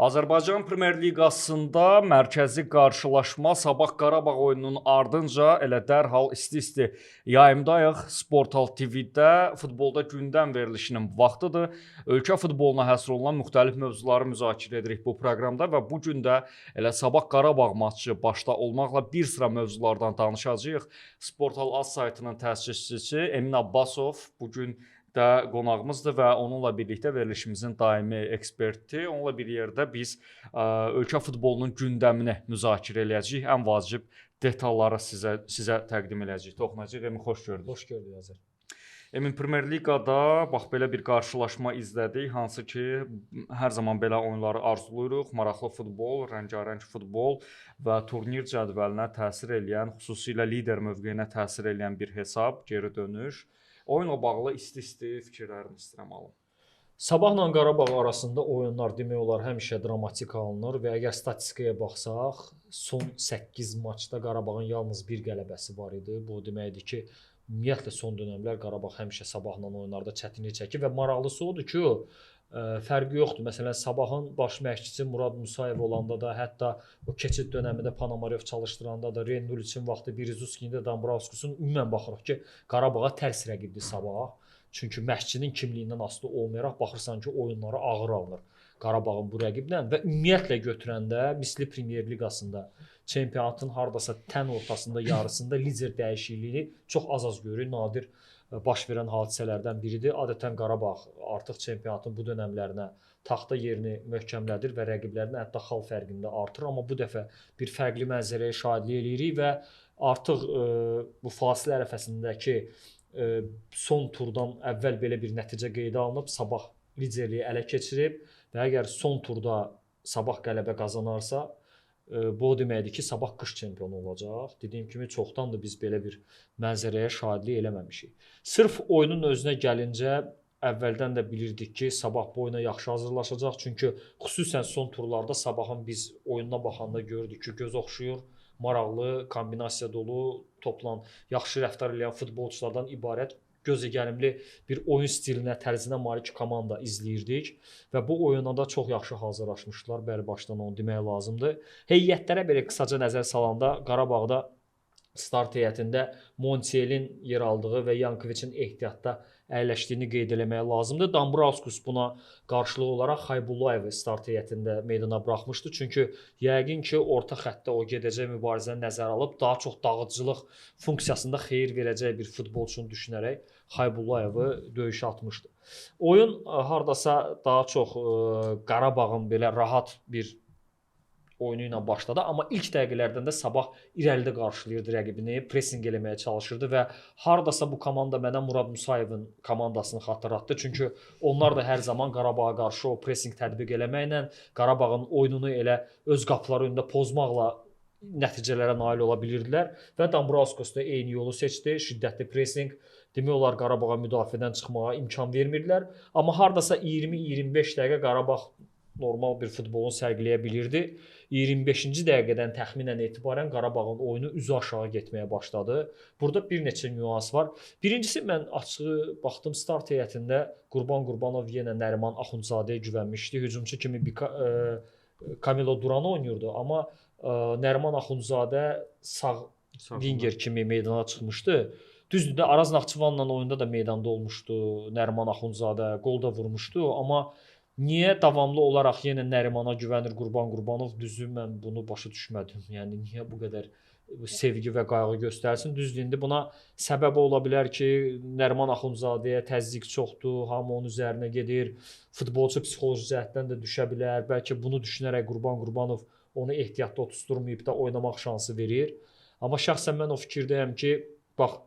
Azərbaycan Premyer Liqasında mərkəzi qarşılaşma Sabah Qarabağ oyununun ardınca elə dərhal isti-isti yayımdayıq. Sportal TV-də futbolda gündəm verilişinin vaxtıdır. Ölkə futboluna həsr olunan müxtəlif mövzuları müzakirə edirik bu proqramda və bu gün də elə Sabah Qarabağ maçı başda olmaqla bir sıra mövzulardan danışacağıq. Sportal Az saytının təsisçisi Emin Abbasov bu gün də qonağımızdır və onunla birlikdə verilişimizin daimi eksperti. Onunla bir yerdə biz ölkə futbolunun gündəmini müzakirə eləyəcəyik. Ən vacib detalları sizə təqdim eləyəcəyik. Toxunacağıq. Emin, xoş gördük. Xoş gördük Azər. Emin, Premyer Liqada bax belə bir qarşılaşma izlədik, hansı ki hər zaman belə oyunları arzulayırıq. Maraqlı futbol, rəngarəng futbol və turnir cədvəlinə təsir eləyən, xüsusilə lider mövqeyinə təsir eləyən bir hesab, geri dönüş. Oyunla bağlı isti-isti fikirlərini istəyirəm alım. Sabahla Qarabağ arasında oyunlar demək olar həmişə dramatik alınır və əgər statistikaya baxsaq, son 8 maçda Qarabağın yalnız bir qələbəsi var idi. Bu deməkdir ki, ümumiyyətlə son dönəmlər Qarabağ həmişə Sabahla oyunlarda çətinlik çəkir və maraqlısı odur ki, fərqi yoxdur. Məsələn, Sabahın baş məşqçisi Murad Musayev olanda da, hətta o keçid dönəmində Ponomarev çalışdıranda da, Renduliçin vaxtı Birizuskinin də, Dombrovskis'in ümumən baxırıq ki, Qarabağa tərs rəqibdir Sabah. Çünki məşqçinin kimliyindən asılı olmayaraq baxırsan ki, oyunları ağır alınır Qarabağın bu rəqiblə və ümumiyyətlə götürəndə misli Premyer Liqasında çempionatın hardasa tən ortasında, yarısında lider dəyişikliyini çox az-az görürük, nadir baş verən hadisələrdən biridir. Adətən Qarabağ artıq çempionatın bu dönəmlərinə taxta yerini möhkəmlədir və rəqiblərini hətta xal fərqində artır. Amma bu dəfə bir fərqli mənzərəyə şahidlik eləyirik və artıq bu fasilə ərəfəsindəki son turdan əvvəl belə bir nəticə qeydə alınıb. Sabah liderliyi ələ keçirib və əgər son turda Sabah qələbə qazanarsa, bu o deməkdir ki, Sabah qış çempionu olacaq. Dediyim kimi, çoxdan da biz belə bir mənzərəyə şahidlik eləməmişik. Sırf oyunun özünə gəlincə, əvvəldən də bilirdik ki, Sabah bu oyuna yaxşı hazırlaşacaq. Çünki xüsusən son turlarda Sabahın biz oyununa baxanda gördük ki, göz oxşuyur, maraqlı, kombinasiya dolu, topla yaxşı rəftar eləyən futbolçulardan ibarət gözəgəlimli bir oyun stilinə, tərzinə malik komanda izləyirdik və bu oyuna da çox yaxşı hazırlaşmışdılar. Bəli, başdan onu demək lazımdır. Heyətlərə belə qısaca nəzər salanda Qarabağda start heyətində Montielin yer aldığı və Yankoviçin ehtiyatda əyləşdiyini qeyd eləmək lazımdır. Dombrovskis buna qarşılıq olaraq Haybullayevi start heyətində meydana buraxmışdı. Çünki yəqin ki, orta xəttdə o gedəcək mübarizəni nəzərə alıb daha çox dağıdıcılıq funksiyasında xeyir verəcək bir futbolçunu düşünərək Haybullayevi döyüşə atmışdı. Oyun hardasa daha çox Qarabağın belə rahat bir oyunu ilə başladı, amma ilk dəqiqələrdən də Sabah irəlidə qarşılayırdı rəqibini, pressing eləməyə çalışırdı və hardasa bu komanda mənə Murad Musayevin komandasını xatırlatdı. Çünki onlar da hər zaman Qarabağa qarşı o pressing tətbiq eləməklə, Qarabağın oyununu elə öz qapıları önündə pozmaqla nəticələrə nail ola bilirdilər və Dombrovskis da eyni yolu seçdi, şiddətli pressing. Demək olar Qarabağa müdafiədən çıxmağa imkan vermirdilər, amma hardasa 20-25 dəqiqə Qarabağ normal bir futbolunu sərgiləyə bilirdi. 25-ci dəqiqədən təxminən etibarən Qarabağın oyunu üzü aşağı getməyə başladı. Burada bir neçə nüans var. Birincisi, mən açığı baxdım, start heyətində Qurban Qurbanov yenə Nəriman Axundzadəyə güvənmişdi. Hücumçu kimi Camilo Duran oynayırdı, amma Nəriman Axundzadə sağ winger kimi meydana çıxmışdı. Düzdür də, Araz Naxçıvanla oyunda da meydanda olmuşdu Nəriman Axundzadə, qol da vurmuşdu, amma niyə davamlı olaraq yenə Nərimana güvənir Qurban Qurbanov? Düzü, mən bunu başa düşmədim. Yəni niyə bu qədər sevgi və qayğı göstərsin? Düzdür, indi buna səbəb ola bilər ki, Nəriman Axundzadəyə təzyiq çoxdur, hamı onun üzərinə gedir, futbolçu psixoloji cəhətdən də düşə bilər. Bəlkə bunu düşünərək Qurban Qurbanov onu ehtiyatda otusturmayıb da oynamaq şansı verir. Amma şəxsən mən o fikirdəyəm ki, bax,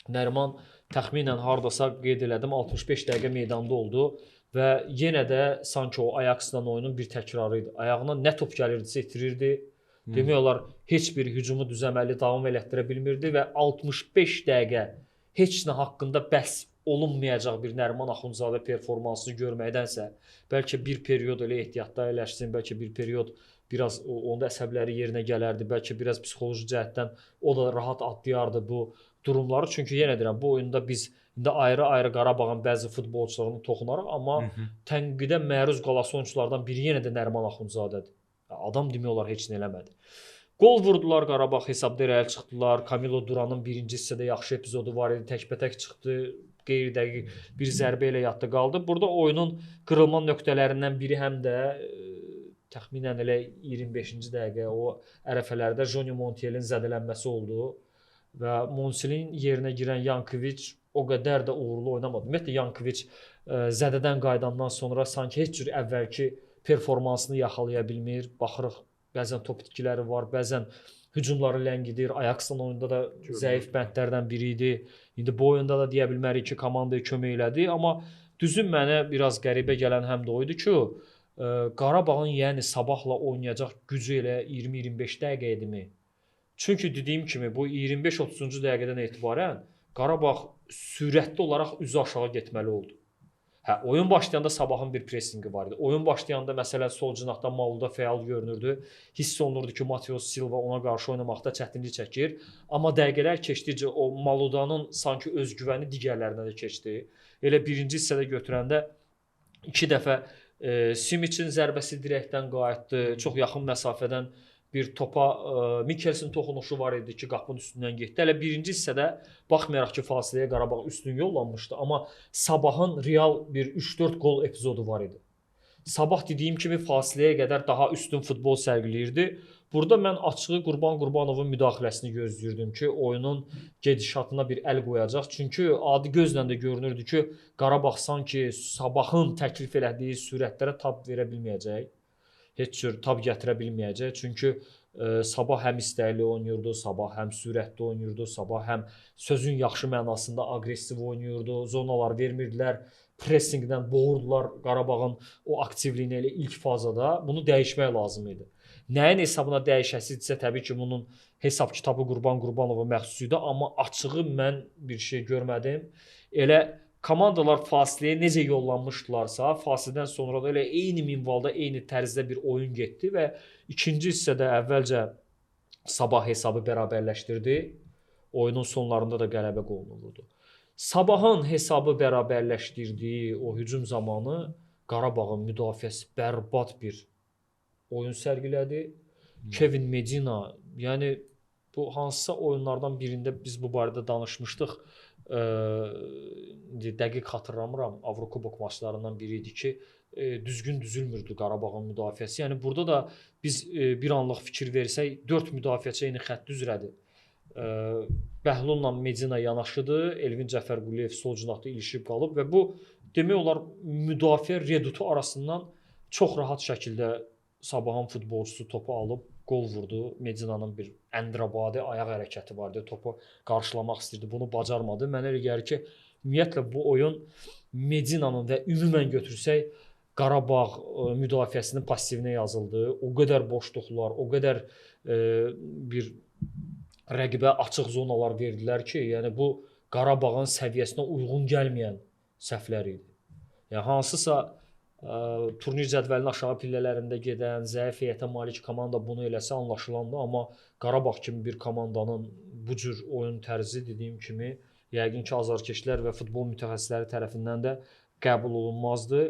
Nəriman təxminən hardasa qeyd elədim, 65 dəqiqə meydanda oldu. Və yenə də sanki o Ajax-la oyunun bir təkrarı idi. Ayağına nə top gəlirdisə itirirdi. Demək olar heç bir hücumu düzəməli davam elətdirə bilmirdi və 65 dəqiqə heç nə haqqında bəhs olunmayacaq bir Nəriman Axundzadə performansını görməkdənsə, bəlkə bir period elə ehtiyatda əyləşsin, bəlkə bir period biraz onda əsəbləri yerinə gələrdi, bəlkə biraz psixoloji cəhətdən o da rahat atlayardı bu durumları. Çünki yenə deyirəm, bu oyunda biz indi ayrı-ayrı Qarabağın bəzi futbolçularını toxunarıq, amma tənqidə məruz qalası oyunçulardan biri yenə də Nəriman Axundzadədir. Adam demək olar heç nə eləmədi. Qol vurdular Qarabağ, hesabda irəli çıxdılar. Camilo Duranın birinci hissədə yaxşı epizodu var idi, təkbətək çıxdı, qeyri-dəqiq bir zərbə ilə yatdı qaldı. Burada oyunun qırılma nöqtələrindən biri həm də təxminən elə 25-ci dəqiqə o ərəfələrdə Joni Montielin zədələnməsi oldu və Montielin yerinə girən Yankovic o qədər də uğurlu oynamadı. Ümumiyyətlə Yankovic zədədən qayıdandan sonra sanki heç cür əvvəlki performansını yaxalaya bilmir. Baxırıq, bəzən top itkiləri var, bəzən hücumları ləngidir. Ajax-la oyunda da zəif bəndlərdən biri idi. İndi bu oyunda da deyə bilmərik ki, komandaya kömək elədi, amma düzün mənə biraz qəribə gələn həm də o idi ki, Qarabağın yəni Sabahla oynayacaq gücü elə 20-25 dəqiqə idimi? Çünki dediyim kimi bu 25-30-cu dəqiqədən etibarən Qarabağ sürətli olaraq üzü aşağı getməli oldu. Hə, oyun başlayanda Sabahın bir pressinqi var idi. Oyun başlayanda məsələn sol cinahda Maluda fəal görünürdü. Hiss olunurdu ki, Mateus Silva ona qarşı oynamaqda çətinlik çəkir. Amma dəqiqələr keçdikcə o Maludanın sanki özgüvəni digərlərinə də keçdi. Elə birinci hissədə götürəndə 2 dəfə Simiçin zərbəsi dirəkdən qayıtdı. Çox yaxın məsafədən bir topa Mikkelsin toxunuşu var idi ki, qapının üstündən getdi. Hələ birinci hissədə baxmayaraq ki, fasiləyə Qarabağ üstün yollanmışdı, amma Sabahın real bir 3-4 qol epizodu var idi. Sabah dediyim kimi fasiləyə qədər daha üstün futbol sərgiləyirdi. Burada mən açığı Qurban Qurbanovun müdaxiləsini gözləyirdim ki, oyunun gedişatına bir əl qoyacaq. Çünki adi gözlə də görünürdü ki, Qarabağ sanki Sabahın təklif elədiyi sürətlərə tab verə bilməyəcək. Heç cür tab gətirə bilməyəcək. Çünki Sabah həm istəkli oynayırdı, Sabah həm sürətli oynayırdı, Sabah həm sözün yaxşı mənasında aqressiv oynayırdı, zonalar vermirdilər, pressinqdən boğurdular Qarabağın o aktivliyini elə ilk fazada. Bunu dəyişmək lazım idi. Nəyin hesabına dəyişəsidirsə, təbii ki, bunun hesab kitabı Qurban Qurbanova məxsus idi, amma açığı mən bir şey görmədim. Elə komandalar fasiləyə necə yollanmışdılarsa, fasilədən sonra da elə eyni minvalda, eyni tərzdə bir oyun getdi və ikinci hissədə əvvəlcə Sabah hesabı bərabərləşdirdi. Oyunun sonlarında da qələbə qolunu vurdu. Sabahın hesabı bərabərləşdirdiyi o hücum zamanı Qarabağın müdafiəsi bərbad bir oyun sərgilədi. Kevin Medina, yəni bu hansısa oyunlardan birində biz bu barədə danışmışdıq. Dəqiq xatırlamıram, Avrokubok maçlarından biri idi ki, düzgün düzülmürdü Qarabağın müdafiəsi. Yəni burada da biz bir anlıq fikir versək, 4 müdafiəçi eyni xətt üzrədir. Bəhlulla Medina yanaşıdır, Elvin Cəfərquliyev sol cinahda ilişib qalıb və bu demək olar müdafiə redutu arasından çox rahat şəkildə Sabahın futbolçusu topu alıb qol vurdu. Medinanın bir əndrabadi ayaq hərəkəti vardı. Topu qarşılamaq istəyirdi, bunu bacarmadı. Mənə elə gəlir ki, ümumiyyətlə bu oyun Medinanın və ümumən götürsək Qarabağ müdafiəsinin passivinə yazıldı. O qədər boşluqlar, o qədər bir rəqibə açıq zonalar verdilər ki, yəni bu Qarabağın səviyyəsinə uyğun gəlməyən səhvlər idi. Yəni hansısa turnir cədvəlinin aşağı pillələrində gedən, zəif heyətə malik komanda bunu eləsə anlaşılandı, amma Qarabağ kimi bir komandanın bu cür oyun tərzi dediyim kimi yəqin ki, azarkeşlər və futbol mütəxəssisləri tərəfindən də qəbul olunmazdı.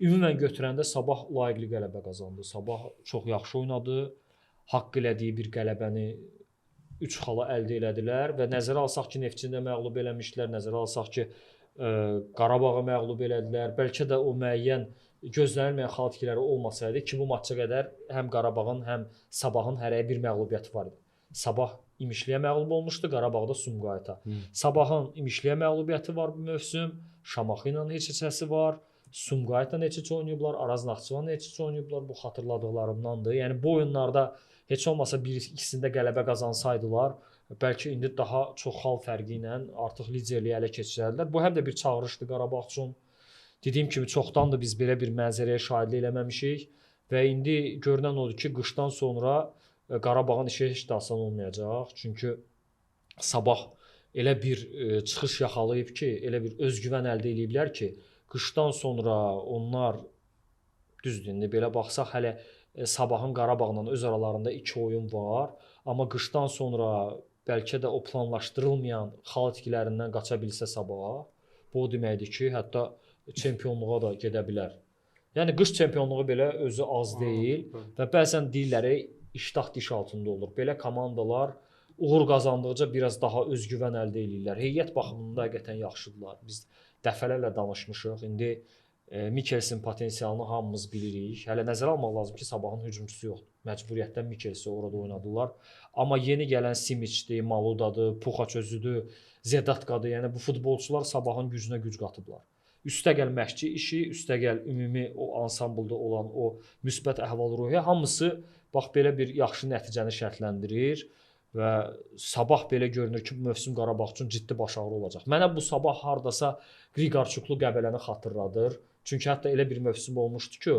Ümumən götürəndə Sabah layiqli qələbə qazandı. Sabah çox yaxşı oynadı. Haqq elədiyi bir qələbəni 3 xala əldə elədilər və nəzərə alsaq ki, Neftçini də məğlub eləmişdilər, nəzərə alsaq ki, Qarabağı məğlub elədilər. Bəlkə də o müəyyən gözlənilməyən xal itkiləri olmasaydı ki, bu maça qədər həm Qarabağın, həm Sabahın hərəyə bir məğlubiyyəti var idi. Sabah İmişliyə məğlub olmuşdu, Qarabağda Sumqayıta. Sabahın İmişliyə məğlubiyyəti var bu mövsüm, Şamaxı ilə heç-heçəsi var, Sumqayıtla heç-heçə oynayıblar, Araz Naxçıvanla heç-heçə oynayıblar. Bu xatırladıqlarımdandır. Yəni bu oyunlarda heç olmasa bir ikisində qələbə qazansaydılar, bəlkə indi daha çox xal fərqi ilə artıq liderliyi ələ keçirərdilər. Bu həm də bir çağırışdır Qarabağ üçün. Dediyim kimi çoxdan da biz belə bir mənzərəyə şahidlik eləməmişik və indi görünən odur ki, qışdan sonra Qarabağın işi heç də asan olmayacaq. Çünki Sabah elə bir çıxış yaxalayıb ki, elə bir özgüvən əldə eləyiblər ki, qışdan sonra onlar düzdür, indi belə baxsaq hələ Sabahın Qarabağla öz aralarında 2 oyun var, amma qışdan sonra bəlkə də o planlaşdırılmayan xal itkilərindən qaça bilsə sabaha, bu o deməkdir ki, hətta çempionluğa da gedə bilər. Yəni qış çempionluğu belə özü az deyil və bəzən deyirlər iştah diş altında olur. Belə komandalar uğur qazandıqca biraz daha özgüvən əldə eləyirlər. Heyət baxımından həqiqətən yaxşıdırlar. Biz dəfələrlə danışmışıq. İndi Mikkelsin potensialını hamımız bilirik. Hələ nəzərə almaq lazım ki, sabahın hücumçusu yoxdur. Məcburiyyətdən Mikkelsi orada oynadılar. Amma yeni gələn Simiçdir, Maludadır, Puxaç özüdür, Zedatkadır. Yəni bu futbolçular sabahın gücünə güc qatıblar. Üstəgəl məşqçi işi, üstəgəl ümumi o ansamblda olan o müsbət əhval-ruhiyyə hamısı bax belə bir yaxşı nəticəni şərtləndirir və sabah belə görünür ki, bu mövsüm Qarabağ üçün ciddi baş ağrı olacaq. Mənə bu sabah hardasa Qriqorçuklu Qəbələni xatırladır. Çünki hətta elə bir mövsüm olmuşdu ki,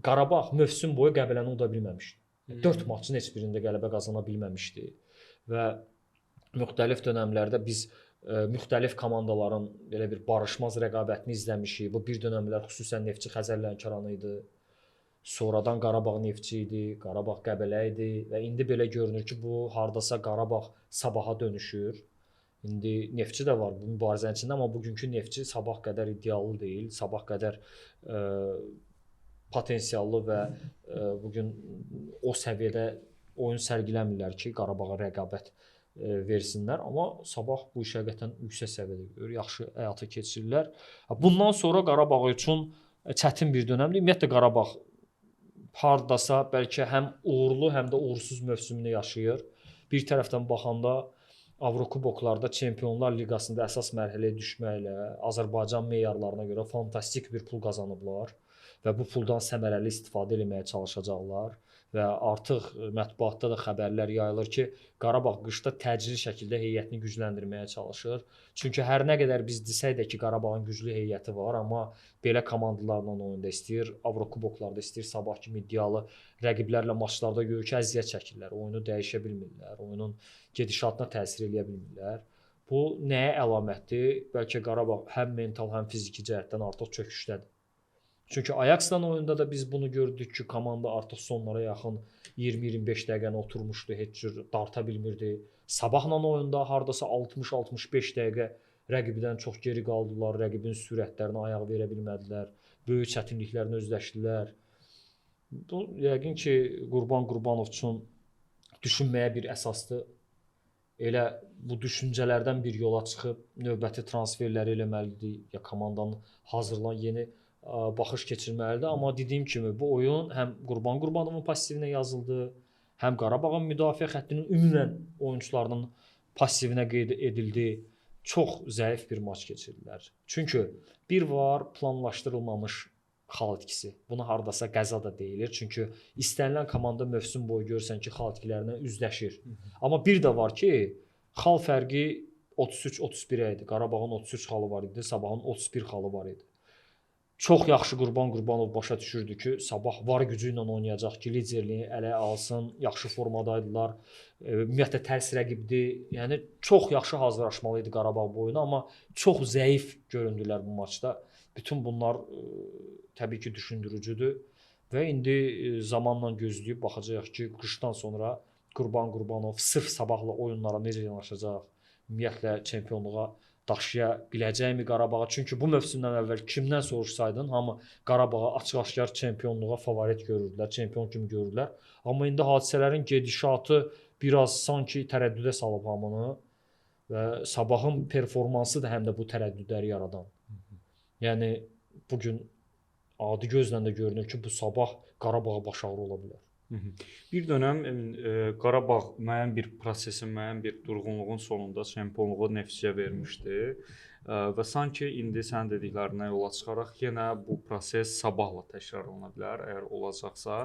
Qarabağ mövsüm boyu Qəbələni uda bilməmişdi. 4 maçın heç birində qələbə qazana bilməmişdi və müxtəlif dönəmlərdə biz müxtəlif komandaların belə bir barışmaz rəqabətini izləmişik. Bu bir dönəmlər xüsusən Neftçi Xəzər Lənkəran idi. Sonradan Qarabağ Neftçi idi, Qarabağ Qəbələ idi və indi belə görünür ki, bu hardasa Qarabağ sabaha dönüşür. İndi Neftçi də var bu mübarizənin içində, amma bugünkü Neftçi sabah qədər ideallı deyil, sabah qədər potensiallı və bu gün o səviyyədə oyun sərgiləmirlər ki, Qarabağa rəqabət versinlər, amma sabah bu işi həqiqətən yüksək səviyyədə görür, yaxşı həyata keçirirlər. Bundan sonra Qarabağ üçün çətin bir dönəmdir. Ümumiyyətlə Qarabağ hardasa bəlkə həm uğurlu, həm də uğursuz mövsümünü yaşayır. Bir tərəfdən baxanda Avrokuboklarda Çempionlar Liqasında əsas mərhələyə düşməklə Azərbaycan meyarlarına görə fantastik bir pul qazanıblar və bu puldan səmərəli istifadə etməyə çalışacaqlar və artıq mətbuatda da xəbərlər yayılır ki, Qarabağ qışda təcili şəkildə heyətini gücləndirməyə çalışır. Çünki hər nə qədər biz desək də ki, Qarabağın güclü heyəti var, amma belə komandalarla oyunda istəyir, Avrokuboklarda istəyir, sabah kimi iddialı rəqiblərlə maçlarda görür ki, əziyyət çəkirlər, oyunu dəyişə bilmirlər, oyunun gedişatına təsir eləyə bilmirlər. Bu nəyə əlamətdir? Bəlkə Qarabağ həm mental, həm fiziki cəhətdən artıq çöküşdədir. Çünki Ajaxla oyunda da biz bunu gördük ki, komanda artıq sonlara yaxın 20-25 dəqiqəni oturmuşdu, heç cür darta bilmirdi. Sabahla oyunda hardasa 60-65 dəqiqə rəqibdən çox geri qaldılar, rəqibin sürətlərinə ayaq verə bilmədilər, böyük çətinliklərlə üzləşdilər. Bu yəqin ki, Qurban Qurbanov üçün düşünməyə bir əsasdır. Elə bu düşüncələrdən bir yola çıxıb növbəti transferləri eləməlidir, ya komandanın hazırlanan yeni baxış keçirməlidir. Amma dediyim kimi bu oyun həm Qurban Qurbanovun passivinə yazıldı, həm Qarabağın müdafiə xəttinin ümumən oyunçularının passivinə qeyd edildi. Çox zəif bir maç keçirdilər. Çünki bir var planlaşdırılmamış xal itkisi. Buna hardasa qəza da deyilir. Çünki istənilən komanda mövsüm boyu görürsən ki, xal itkilərinə üzləşir. Amma bir də var ki, xal fərqi 33-31-ə idi. Qarabağın 33 xalı var idi, Sabahın 31 xalı var idi. Çox yaxşı Qurban Qurbanov başa düşürdü ki, sabah var gücü ilə oynayacaq ki, liderliyi ələ alsın, yaxşı formadaydılar, ümumiyyətlə tərs rəqibdir. Yəni çox yaxşı hazırlaşmalı idi Qarabağ bu oyuna, amma çox zəif göründülər bu maçda. Bütün bunlar təbii ki, düşündürücüdür və indi zamanla gözləyib baxacağıq ki, qışdan sonra Qurban Qurbanov sırf sabahla oyunlara necə yanaşacaq, ümumiyyətlə çempionluğa daşıya biləcəkmi Qarabağa? Çünki bu mövsümdən əvvəl kimdən soruşsaydın, hamı Qarabağa açıq-aşkar çempionluğa favorit görürdülər, çempion kimi görürdülər. Amma indi hadisələrin gedişatı biraz sanki tərəddüdə salıb hamını və sabahın performansı da həm də bu tərəddüdləri yaradan. Yəni bu gün adi gözlə də görünür ki, bu sabah Qarabağa baş ağrı ola bilər. Bir dönəm Qarabağ müəyyən bir prosesin, müəyyən bir durğunluğun sonunda çempionluğu Neftçiyə vermişdi və sanki indi sənin dediklərindən yola çıxaraq yenə bu proses sabahla təkrarlana bilər, əgər olacaqsa.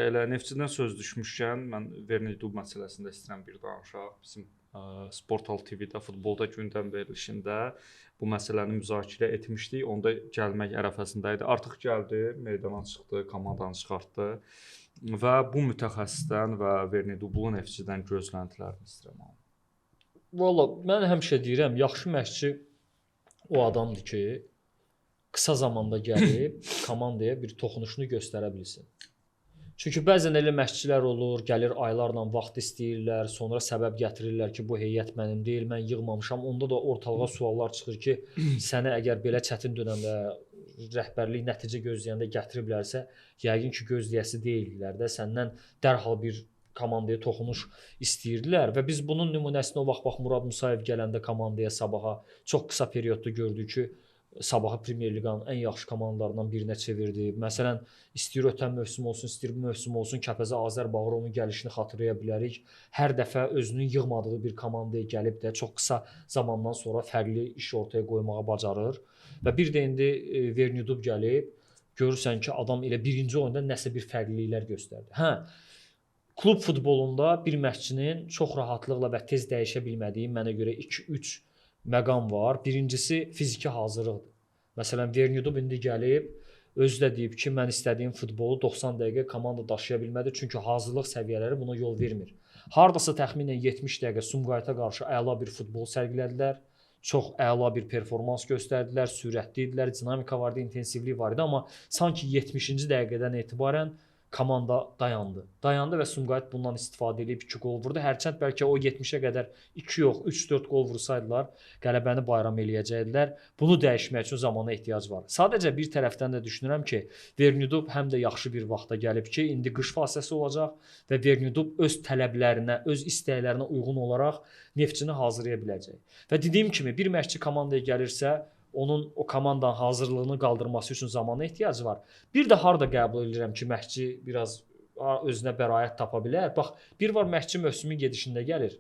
Elə Neftçidən söz düşmüşkən mən Verni Dub məsələsində istəyirəm bir danışaq. Bizim Sportal TV-də futbolda gündəm verilişində bu məsələni müzakirə etmişdik. Onda gəlmək ərəfəsində idi. Artıq gəldi, meydana çıxdı, komandanı çıxartdı. Və bu mütəxəssisdən və Verni Dublun Neftçidən gözləntilərini istəyirəm. Valla mən həmişə deyirəm, yaxşı məşqçi o adamdır ki, qısa zamanda gəlib komandaya bir toxunuşunu göstərə bilsin. Çünki bəzən elə məşqçilər olur, gəlir aylarla vaxt istəyirlər, sonra səbəb gətirirlər ki, bu heyət mənim deyil, mən yığmamışam. Onda da ortalığa suallar çıxır ki, səni əgər belə çətin dönəmdə rəhbərlik nəticə gözləyəndə gətiriblərsə, yəqin ki, gözləyəsi deyildilər də, səndən dərhal bir komandaya toxunuş istəyirdilər və biz bunun nümunəsini o vaxt bax Murad Musayev gələndə komandaya Sabaha çox qısa periodda gördük ki, Sabahı Premyer Liqanın ən yaxşı komandalarından birinə çevirdi. Məsələn, istəyir ötən mövsüm olsun, istəyir bu mövsüm olsun, Kəpəzə Azər Bağırovun gəlişini xatırlaya bilərik. Hər dəfə özünün yığmadığı bir komandaya gəlib də çox qısa zamandan sonra fərqli iş ortaya qoymağa bacarır. Və bir də indi Vernidub gəlib, görürsən ki, adam elə birinci oyunda nəsə bir fərqliliklər göstərdi. Hə, klub futbolunda bir məşqçinin çox rahatlıqla və tez dəyişə bilmədiyi mənə görə 2-3 məqam var. Birincisi fiziki hazırlıqdır. Məsələn, Vernidub indi gəlib, özü də deyib ki, mən istədiyim futbolu 90 dəqiqə komanda daşıya bilmədi, çünki hazırlıq səviyyələri buna yol vermir. Hardasa təxminən 70 dəqiqə Sumqayıta qarşı əla bir futbol sərgilədilər. Çox əla bir performans göstərdilər, sürətli idilər, dinamika vardı, intensivlik var idi, amma sanki 70-ci dəqiqədən etibarən komanda dayandı. Dayandı və Sumqayıt bundan istifadə edib 2 qol vurdu. Hərçənd bəlkə o 70-ə qədər 2 yox, 3-4 qol vursaydılar, qələbəni bayram eləyəcəkdilər. Bunu dəyişmək üçün zamana ehtiyac var. Sadəcə bir tərəfdən də düşünürəm ki, Vernidub həm də yaxşı bir vaxta gəlib ki, indi qış fasiləsi olacaq və Vernidub öz tələblərinə, öz istəklərinə uyğun olaraq Neftçini hazırlaya biləcək. Və dediyim kimi, bir məşqçi komandaya gəlirsə, onun o komandanın hazırlığını qaldırması üçün zamana ehtiyacı var. Bir də harda qəbul edirəm ki, məşqçi biraz özünə bəraət tapa bilər. Bax, bir var məşqçi mövsümün gedişində gəlir.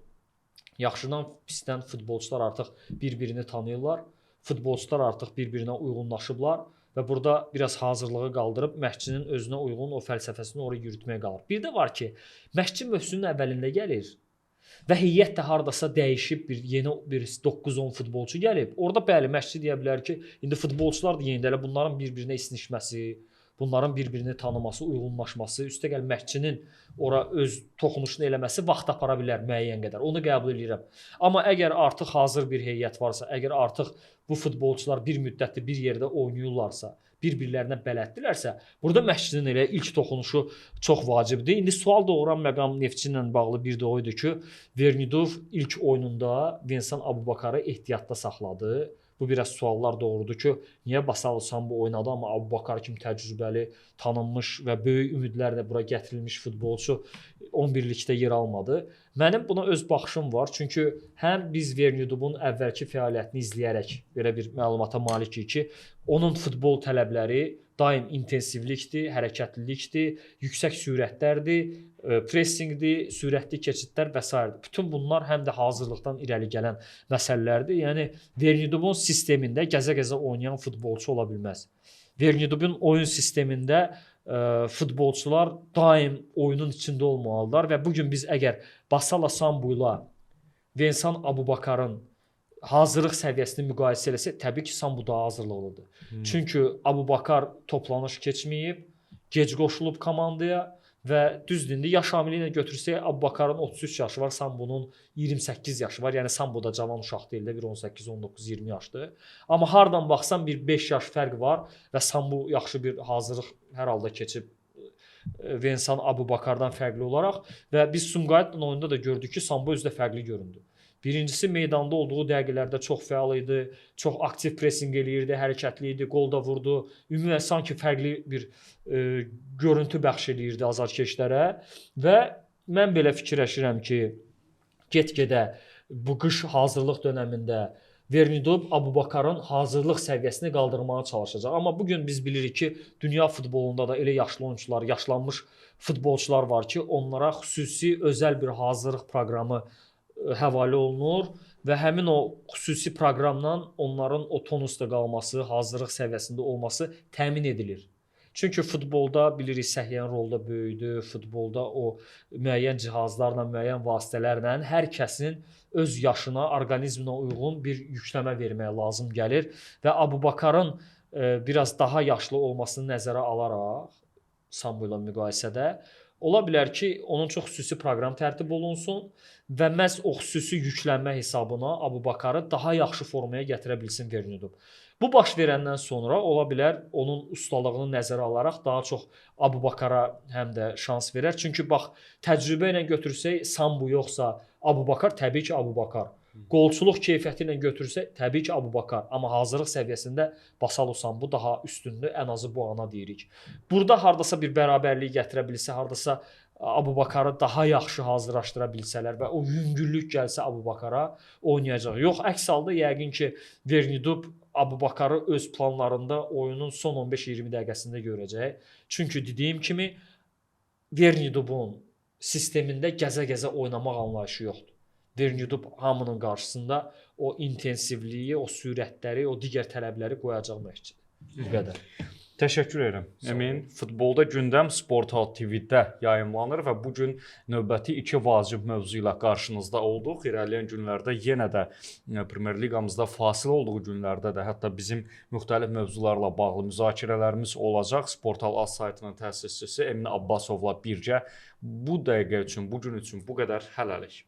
Yaxşıdan pisdən futbolçular artıq bir-birini tanıyırlar. Futbolçular artıq bir-birinə uyğunlaşıblar və burada biraz hazırlığı qaldırıb məşqçinin özünə uyğun o fəlsəfəsini oraya yürütməyə qalır. Bir də var ki, məşqçi mövsümün əvvəlində gəlir və heyət də hardasa dəyişib, bir yeni bir 9-10 futbolçu gəlib. Orada bəli, məşqçi deyə bilər ki, indi futbolçular da yenidə elə bunların bir-birinə istinişməsi, bunların bir-birini tanıması, uyğunlaşması, üstəgəl məşqçinin ora öz toxunuşunu eləməsi vaxt apara bilər müəyyən qədər. Onu qəbul eləyirəm. Amma əgər artıq hazır bir heyət varsa, əgər artıq bu futbolçular bir müddətdir bir yerdə oynayırlarsa, bir-birlərinə bələddirlərsə, burada məşqçinin elə ilk toxunuşu çox vacibdir. İndi sual doğuran məqam Neftçi ilə bağlı bir də o idi ki, Vernidov ilk oyununda Vensan Abubakarı ehtiyatda saxladı. Bu biraz suallar doğurdu ki, niyə Basalo Sambu oynadı, amma Abubakar kimi təcrübəli, tanınmış və böyük ümidlərlə bura gətirilmiş futbolçu 11-likdə yer almadı. Mənim buna öz baxışım var, çünki həm biz Vernidubun əvvəlki fəaliyyətini izləyərək belə bir məlumata malikik ki, onun futbol tələbləri daim intensivlikdir, hərəkətlilikdir, yüksək sürətlərdir, pressinqdir, sürətli keçidlər və s. Bütün bunlar həm də hazırlıqdan irəli gələn məsələlərdir. Yəni Vernidubun sistemində gəzə-gəzə oynayan futbolçu ola bilməz. Vernidubun oyun sistemində futbolçular daim oyunun içində olmalılar və bugün biz əgər Basala Sambu ilə Vensan Abubakarın hazırlıq səviyyəsini müqayisə eləsək, təbii ki, Sambu daha hazırlıqlıdır. Çünki Abubakar toplanış keçməyib, gec qoşulub komandaya və düzdür, indi yaş amili ilə götürsək, Abubakarın 33 yaşı var, Sambunun 28 yaşı var. Yəni Sambu da cavan uşaq deyil də, bir 18, 19, 20 yaşdır. Amma hardan baxsan bir 5 yaş fərq var və Sambu yaxşı bir hazırlıq hər halda keçib Vensan Abubakardan fərqli olaraq və biz Sumqayıtla oyunda da gördük ki, Sambu özü də fərqli göründü. Birincisi, meydanda olduğu dəqiqələrdə çox fəal idi, çox aktiv pressing eləyirdi, hərəkətli idi, qol da vurdu. Ümumiyyətlə, sanki fərqli bir görüntü bəxş eləyirdi azarkeşlərə və mən belə fikirləşirəm ki, get-gedə bu qış hazırlıq dönəmində Vernidub Abubakarın hazırlıq səviyyəsini qaldırmağa çalışacaq. Amma bugün biz bilirik ki, dünya futbolunda da elə yaşlı oyunçular, yaşlanmış futbolçular var ki, onlara xüsusi özəl bir hazırlıq proqramı həvalə olunur və həmin o xüsusi proqramdan onların o tonusda qalması, hazırlıq səviyyəsində olması təmin edilir. Çünki futbolda bilirik səhiyyənin rolu da böyüdü, futbolda o müəyyən cihazlarla, müəyyən vasitələrlə hər kəsin öz yaşına, orqanizminə uyğun bir yükləmə verməyə lazım gəlir və Abubakarın biraz daha yaşlı olmasını nəzərə alaraq Sambu ilə müqayisədə. Ola bilər ki, onun çox xüsusi proqram tərtib olunsun və məhz o xüsusi yüklənmə hesabına Abubakarı daha yaxşı formaya gətirə bilsin Vernidub. Bu baş verəndən sonra ola bilər onun ustalığını nəzərə alaraq daha çox Abubakara həm də şans verər. Çünki bax, təcrübə ilə götürsək Sambu yoxsa Abubakar, təbii ki, Abubakar. Qolçuluq keyfiyyəti ilə götürsək təbii ki, Abubakar, amma hazırlıq səviyyəsində Basalu Sambu daha üstündür, ən azı bu ana deyirik. Burada hardasa bir bərabərlik gətirə bilsə, hardasa Abubakarı daha yaxşı hazırlaşdıra bilsələr və o yüngüllük gəlsə Abubakara oynayacaq. Yox, əks halda yəqin ki, Vernidub Abubakarı öz planlarında oyunun son 15-20 dəqiqəsində görəcək. Çünki dediyim kimi Vernidubun sistemində gəzə-gəzə oynamaq anlayışı yoxdur. Vernidub hamının qarşısında o intensivliyi, o sürətləri, o digər tələbləri qoyacaq məşqçidir. Bu qədər. Təşəkkür edirəm. Emin, futbolda gündəm Sportal TV-də yayımlanır və bu gün növbəti iki vacib mövzu ilə qarşınızda olduq. İrəliyən günlərdə yenə də Premyer Liqamızda fasilə olduğu günlərdə də hətta bizim müxtəlif mövzularla bağlı müzakirələrimiz olacaq. Sportal Az saytının təsisçisi Emin Abbasovla birgə bu dəqiqə üçün, bu gün üçün bu qədər, hələlik.